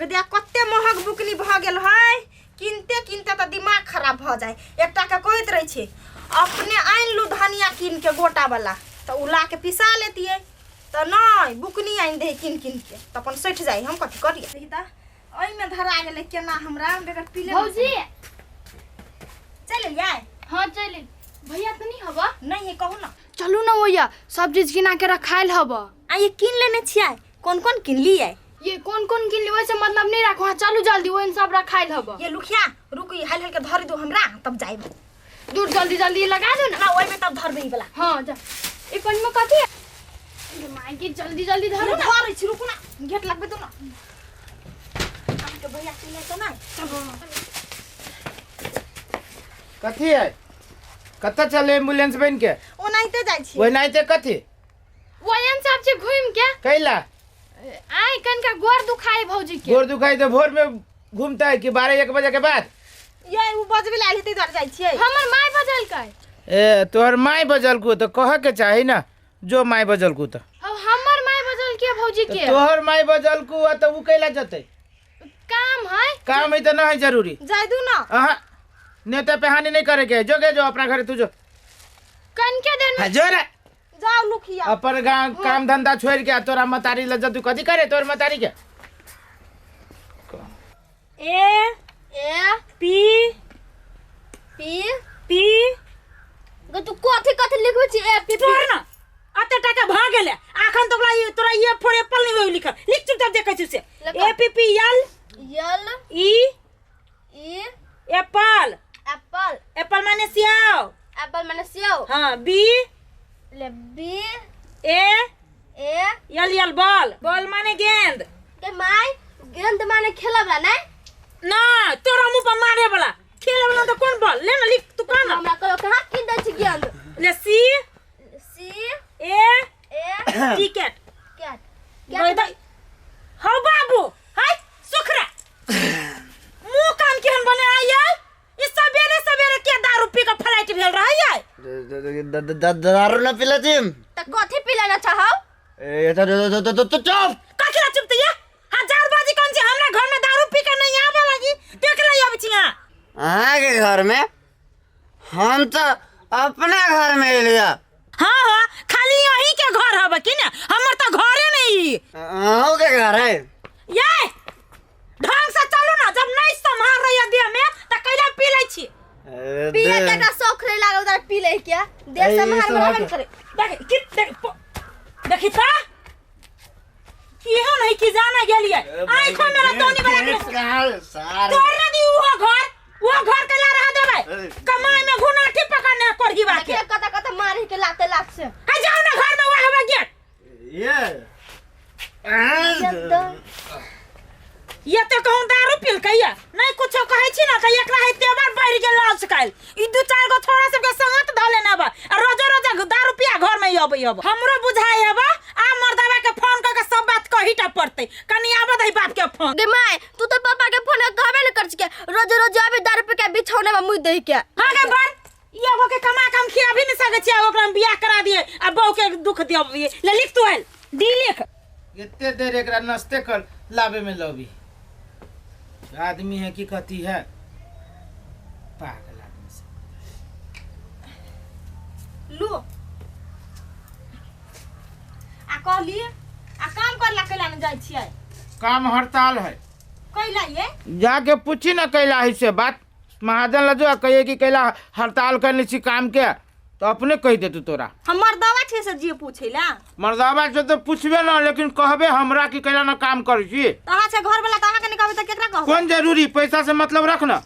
गदिया कते महग बुकनी भऽ गेल है किनते किनते तऽ दिमाग खराब भऽ जाय एकटा के कहैत रहै छै अपने आनि लू धनिया कीन के गोटा वाला तऽ उ ला के पिसा लेतियै तऽ नहि बुकनी आनि दे कीन कीन के तऽ अपन सठि जाइ हम कथी करियै तऽ एहिमे धरा गेलै केना हमरा बेगर पीले भौजी चलि एलियै हाँ चल भैया तो नहीं हवा नहीं है कहू ना चलू ना भैया सब चीज किना के रखायल हवा आ ये कीन लेने छियै कोन कोन कीन लियै ये कौन कौन किन ली वैसे मतलब नहीं रखो हाँ चलू जल्दी वो इन सब रखायल हवा ये लुखिया रुक ई हाल हाल के धर दो हमरा तब जाइब दूर जल्दी जल्दी लगा दो ना ना ओहिमे तब धरबै ई वाला हाँ जा ये पन में कथी है ये माय की जल्दी जल्दी धरो ना धरै छी रुकू ना गेट लगबै दो ना अहाँके भैया चलि आयत नहि चलू कथी है कतऽ चले एम्बुलेंस बनि के ओनाहिते जाइ छी ओनाहिते कथी वो इन सब से घूम के कैला आय कनका गोर दुखाई भौजी के गोर दुखाई तो भोर में घूमता है कि 12-1 बजे के बाद ये उ बजबै ला आयल ताहि दुआरे जाइ छियै हमर माय बजल के ए तोहर माय बजल को तो कह के चाही ना जो माय बजल को तो अब हमर माय बजल के भौजी तो के तोहर माय बजल को आ तो उ कैला जते काम है काम है तो ना है जरूरी जाय दू ना अहाँ नेता पे हानि नहीं करे के है। जो के जो अपना घरे तू जो कनके देन हाँ, जो रे जाओ लुखिया अपन गाँव काम धंधा छोड़ के आ तोरा मतारी ल जतू कथी करे तोर मतारी के ए ए पी पी पी गे तू कथी कथी लिखबै छी ए पी पी तोर ना अते टाका भऽ गेलै अखन तो ओकरा ई- तोरा ये फोर एप्पल नहीं होई लिखल लिख चुपचाप देखै छी से लिखो। A P P L L E E apple apple apple माने स्याव एप्पल माने सेव हाँ बी ले B A A L L ball ball माने गेंद के माय गेंद माने खेले वाला नहीं ना तोरा मुंह पर मारे वाला खेले वाला तो कौन बॉल ले ना लिख तू कौन हमरा कहियो कहाँ कीन दै छी गेंद ले सी सी ए ए टिकट कैट गई दई हौ बाबू हाय सुखरा मुंह कान केहन बने आइए ई सवेरे सवेरे के दारू पी के फ्लाइट भेल रही है दारू ना पिला छी त कथी पी लेना चाहौ ए तो चुप कथी ला चुप ये हजार बाजी कौन छी हमरा घर में दारू पी के नहीं आवे लगी देख ले अब छी अहाँके घर में हम तो अपना घर में एलिया हाँ हाँ खाली यही के घर हब की ना हमर तो घरे नहीं अहूँ के घर है ये ढंग से चलू ना जब नहीं संभाल रही है देह में तो कैला पी लै छी पिए के का शौक रहे लागल उधर पी ले के देह ए, संभाल सब में करे देख कि देख देखी ता केहन है कि जाना गेलिए आँखो मेरा तोनी बना के तोड़ ना दी उहो घर उहो घर के ला रहा देबै कमाई में घुनाठी पकड़ने करही बा के के कता कता मारे के लाते लात से आ जाओ ना घर में वह हवा गेट ये ये तो कहूँ दारू पिलकै या नहीं कुछो कहै छी ना तऽ एकरा है तेवर बढ़ि गेल लाज काल्हि ई दू चारि गो छोड़ा सबके संगत धऽ लेने बा आ रोजे रोजे दारू पिया घर में अबै हब हमरो बुझाइ हब आ मर्दावा के फोन कऽ के सब बात कही टा पड़तै कनी आबऽ दही बाप के फोन गे माय तू तो पापा के फोन कहबे न कर छिके रोज रोज आबे दारू पी के बिछौना में मुँह दे के हाँ गे बन ई एगो के कमा के हम खिया भी नहीं सकै छियै ओकरा हम बियाह करा दिए आ बहू के दुख दियबियै ले लिख तू आयल दी लिख एते देर एकरा नाश्ते कर लाबे में लबी आदमी है की कथी है पागल आदमी सब लू आ कहली आ काम करला कैला ने जाइ छियै काम हड़ताल है कैला ये जाके पूछी ना कैला है से बात महाजन लजो आ कहिए कि कैला हड़ताल करने छी काम के तो अपने कह देतू तोरा हमर दवा छै से जे पूछै ला मर्दाबा से तो पूछबे ना लेकिन कहबे हमरा कि कैला ना काम करै छी तऽ अहाँ छै घर वाला तऽ अहाँके नहि कहबै तऽ केकरा कहबै कोन जरूरी पैसा से मतलब रख ना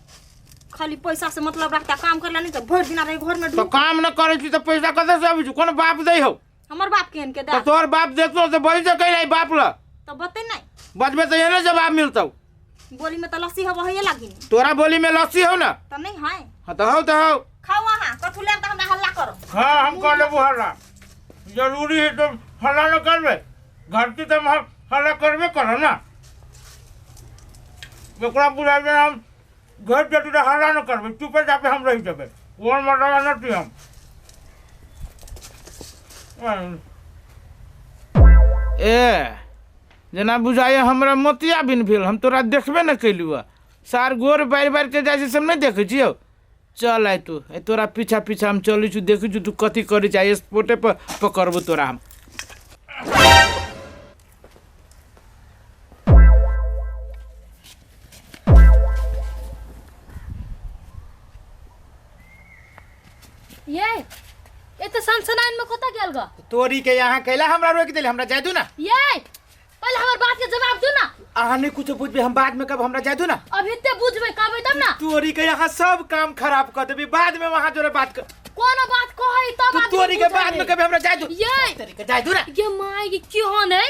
खाली पैसा से मतलब रखता काम करला नहीं तऽ भरि दिना रही घर में तो डूब काम ना करै छी तो पैसा कतऽ से अबै छै कोन बाप दै हौ हमर बाप केहन के तो दे तोहर बाप देतो तो बजै से कैला बाप ल तऽ बतै नहि बजबे तो एने जवाब मिलतौ बोली में तऽ लस्सी हवा होइए लागी तोरा बोली में लस्सी हौ ना तऽ नहीं है हाँ तो हौ तो हौ खाओ अहाँ कथू लेब तऽ हमरा हल्ला करो हाँ हम कर लेबो हल्ला जरूरी है तो हल्ला न करबे घरती तो हम हल्ला करबे करो ना एकरा बुझाबे हम घर जतू तो हल्ला न करबे चुपे चापे हम रह जेबे कोन मर्दावा न छी हम ए जेना बुझाइए हमरा मोतिया बिन भेल, हम तोरा देखबे नहि केलहुँ हँ। सार गोर बारि बारि के जाइ छै से हम नहि देखै छियौ। चल आइ तू, आइ तोरा पीछा पीछा हम चलै छी, देखै छी तू कथी करै छै, आइ स्पॉटे पर पकड़बो तोरा हम। ये ये तो सनसनाइन में कतऽ गेल ग? तोरी के यहाँ कैला हमरा रोकि देले, हमरा जाय दू ना। ये पहले हमर बात के जवाब दू ना। अहाँ नहीं कुछ बुझबे, हम बाद में कब हमरा जाय दू ना। अभी ते बुझबे कहबे तब ना। तोरी के यहाँ सब काम खराब कर देबी, बाद में वहाँ जोरे बात कर। कोनो बात कहै तब तू आदमी तोरी के बुझै। बाद में कभी हमरा जाय दू। ये तोरी के जाय दू ना। ये माय के की होन है,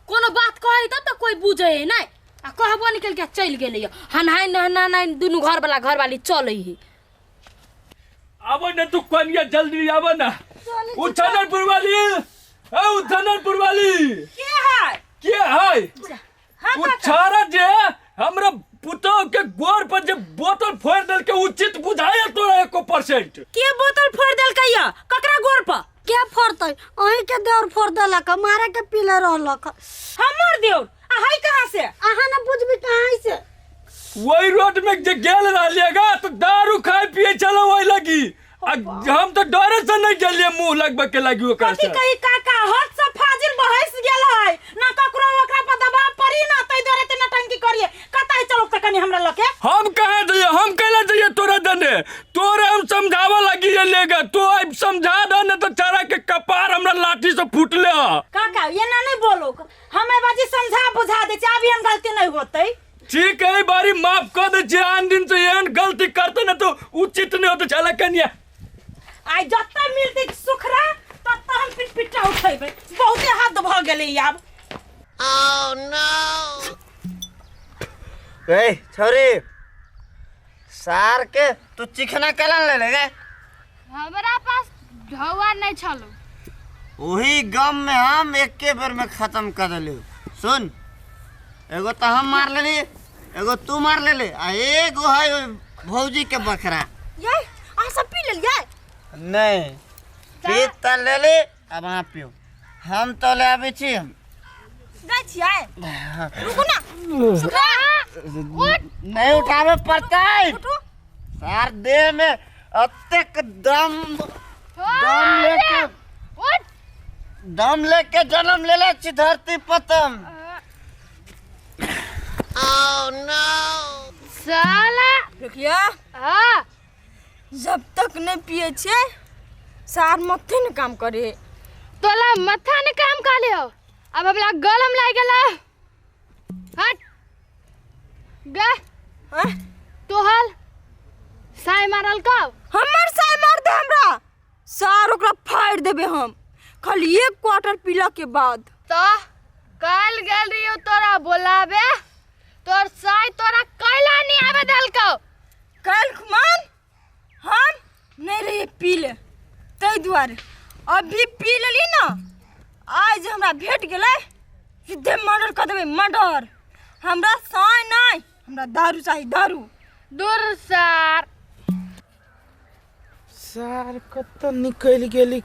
कोनो बात कहै तब त कोई बुझै है नहीं। आ कहबो निकल के चल गेलै हनहाइ नहना दुनू घर वाला घर वाली चलै है। आबो न तू कनिया जल्दी आबो ना। उ चननपुर वाली, ए उ चननपुर वाली के है? के है? हाँ उ काका। छारा जे हमरा पुतोह के गोर पर जे बोतल फोड़ देल के उचित बुझाया तोरा एको परसेंट? के बोतल फोड़ देलकै या? ककरा गोर पर? के फोड़तै? अहीं के देवर फोड़ देलक, मारे के पीले रहलक। हमर देवर? आ है कहाँ से? अहाँ न बुझबी कहाँ से। वही रोड में जे गेल रहलिएगा तो दारू खाए पिए चलो वही लगी, आ हम तो डरे से नहीं गेलिए मुंह लगबे के लगी ओकरा कथी से। कही काका, हद से फाजिल बहस गेल है ना, ककरो ओकरा पर दबाव पड़ी ना, तै दुआरे ते नटंकी करिए। कतै चलो त कनी हमरा लके। हम कहाँ जाइए, हम कैला जाइए तोरा दने? तोरे हम समझावा लगी लेगा, तो अब समझा दे ना तो चारा के कपार हमरा लाठी से फूटले ह। काका ये ना नहीं बोलो, हमें बाजी समझा बुझा दे छी, अभी हम गलती नहीं होतै। ठीक है बारी माफ कर दे छी, आन दिन से एहन गलती करते ना तो उचित नहीं होते। चला कनिया आइ जत्ता मिलते सुखरा तत्ता हम पिट पिट्टा उठेबै, बहुते हद भ गेलै आब। ए छोरी, सार के तू चिकना कलन ले ले गए? हमरा पास ढौआ नहीं छलो। वही गम में हम एके बेर में खत्म कर देली। सुन, एगो तो हम मार लेली, एगो तू मार लेली, आ एगो है भौजी के बकरा। ये अहाँ सब पी लेलियै? नहीं पी त लेली, अब अहाँ पियो, हम तो ले आबै छी। हम जाइ छियै? रुकू ना। सुखरा नहीं उठावे पड़तै। सार देह में अतेक दम दम लेके दम लेके जन्म लेले छी धरती पतम। साला रुकिया, हाँ जब तक नहीं पिए छे सार मथे न काम करे। तोला मथा ने काम कर लियो, अब हमरा गलम लाग गेला। हट गे। हैं? तोहल साय मारल कब? हमर साय मार दे हमरा, सार ओकरा फाड़ देबे हम, खाली एक क्वार्टर पीला के बाद। तो कल गेल रहियो तोरा बोलाबे, तोर साय तोरा कैला नहीं आवे देलकौ। कल खुमान हम नहीं रहिए पी ले, तै दुआरे अभी पी लेली ना, आज हमरा भेट गेलै सीधे मर्डर कर देबै, मर्डर। हमरा साय नहीं, हमरा दारू चाही, दारू। दूर सार। सार कतऽ निकलि गेली,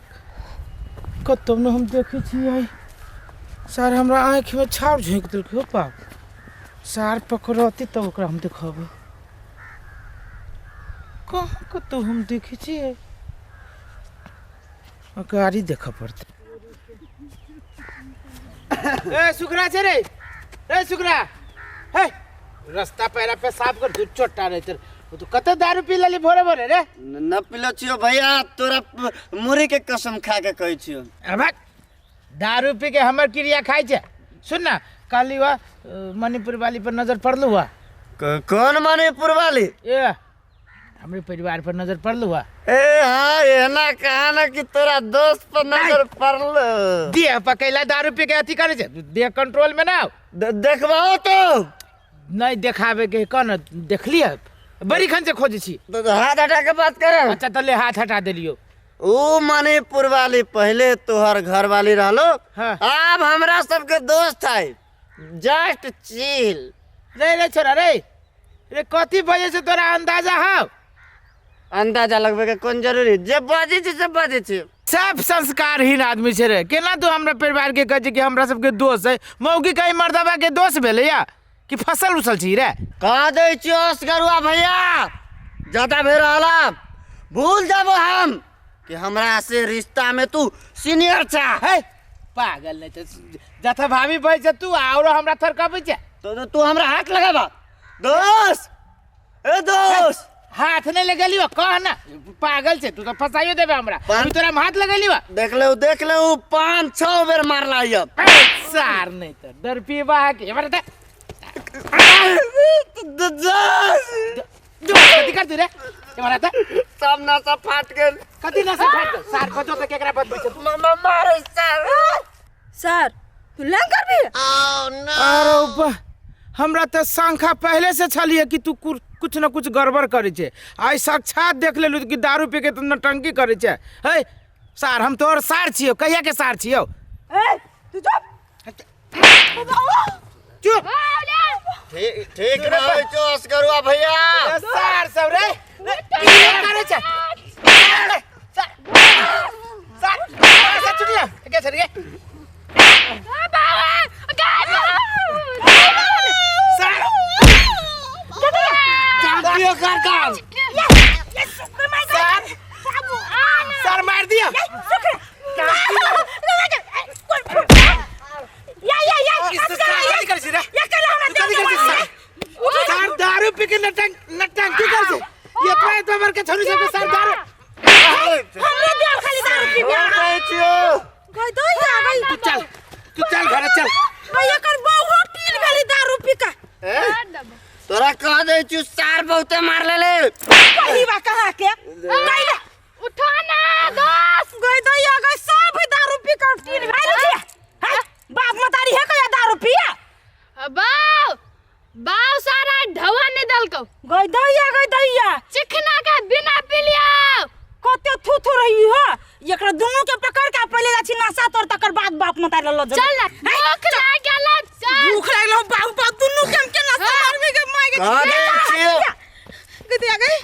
कतौ ने हम देखै छियै। सार हमरा आँखिमे छाउर झोंकि देलकै हो बाप। सार पकड़तै तब ओकरा हम देखबै। कहाँ कतौ हम देखै छियै, गाड़ी देखऽ पड़तै। ए सुखरा छै रे, ए सुखरा, हे रास्ता पैरा पे साफ कर, तू चोटा रे तेरे। तू कते दारू पी लेली भोरे भोरे रे? न पीलो छियो भैया, तोरा मुरी के कसम खा के कहै छियो। अरे दारू पी के हमर क्रिया खाइ छै। सुन ना, काली वा मणिपुर वाली पर नजर पड़लू हुआ? कौन मणिपुर वाली? ए हमरे परिवार पर नजर पड़लू हुआ? ए हाँ, एना कहा ना कि तोरा दोस्त पर नजर पड़लो। देह पकैला दारू पी के अथी करे छै, देह कंट्रोल में ना आउ। देखबाओ तो नहीं देखाबे के कौन देखलिए, बड़ी खन से खोजे छी। तो हाथ हटा के बात कर। अच्छा तले हाथ हटा देलियो। ऊ मणिपुर वाली पहले तोहर घर वाली रहलो, हाँ। अब हमरा सबके दोस्त है, जस्ट चिल। रे रे छोरा रे रे, कथी बजे से तोरा अंदाजा हौ? अंदाजा लगबे के कोन जरूरी, जे बजे छी से बजे छी। सब संस्कारहीन आदमी छै रे। केना तू हमरा परिवार के कहै छै कि हमरा सबके दोष है? मौगी कहीं मर्दबा के दोष भेलै या कि फसल उसल छी रे? कह दै छियो असगरुआ भैया, ज्यादा भेल रहला भूल जाबो हम कि हमरा से रिश्ता में तू सीनियर छा। है पागल नहीं तो जथा भाभी भाई से तू और हमरा थरकबै छै। तो तू हमरा हाथ लगाबा दोस्त, ए दोस्त हाथ नहीं लगेलियो कह ना, पागल छै तू तो फसाइयो देबे हमरा। अभी तोरा हम हाथ लगेलियो? देख ले देख ले, 5-6 बेर मारला अब सार नहीं तो डर पीबा है कि एबार ते कथी कर रे एबार ते सब नशा फाट गेल। कथी नशा फाट गेल? सार बचो त केकरा बचबै छै तू? मारे सर। सर तू लंग करबी? अरे बा, हमरा त शंखा पहले से छलिए कि तू कुछ न कुछ गड़बड़ करै छै। आइ साक्षात देख लेलु कि दारू पी के तू नौटंकी करै छै। हे सार, हम तोहर सार छियौ, कहिया के सार छियौ? ए तू चुप चुप। ठीक ठीक रहै छौ असगरुआ भैया। सार सब रे की करै छै? सार सार सार चुनिया के छै रे? सार काम कर काम। सार सार मार दिया। या या या कथी करै छी रे? कथी करै छी सार? सार दारू पी के नटंकी करै छै। एतबा एतबा बार के छोरी सबके सार दारू हमरे देल खाली दारू पी के रहै छियौ। गई दई आ गई। तू चल, तू चल घरे चल। भैया कर बहु टील भेली दारू पी के। तोरा कह दै छियौ सार बहुते मार लेले। कही बा कहाँ के कैला उठो ना दोस्त। गई दई आ गई सब दारू पी के टील भेली। हां बाप मतारी है कया दारू पिया? बाव बाव सारा ढवा ने दलको। गई दैया गई दैया चिकना के बिना पिलिया कते थू थू रही हो। एकरा दुनू के पकड़ के पहले जा छी नशा तोर तकर बाद बाप मतारी ल चल ना। भूख लाग गेल, चल। भूख लागल बाप बाप दुनू के हम के नशा मारबे के मार के कह दै छियौ। गई दैया गई।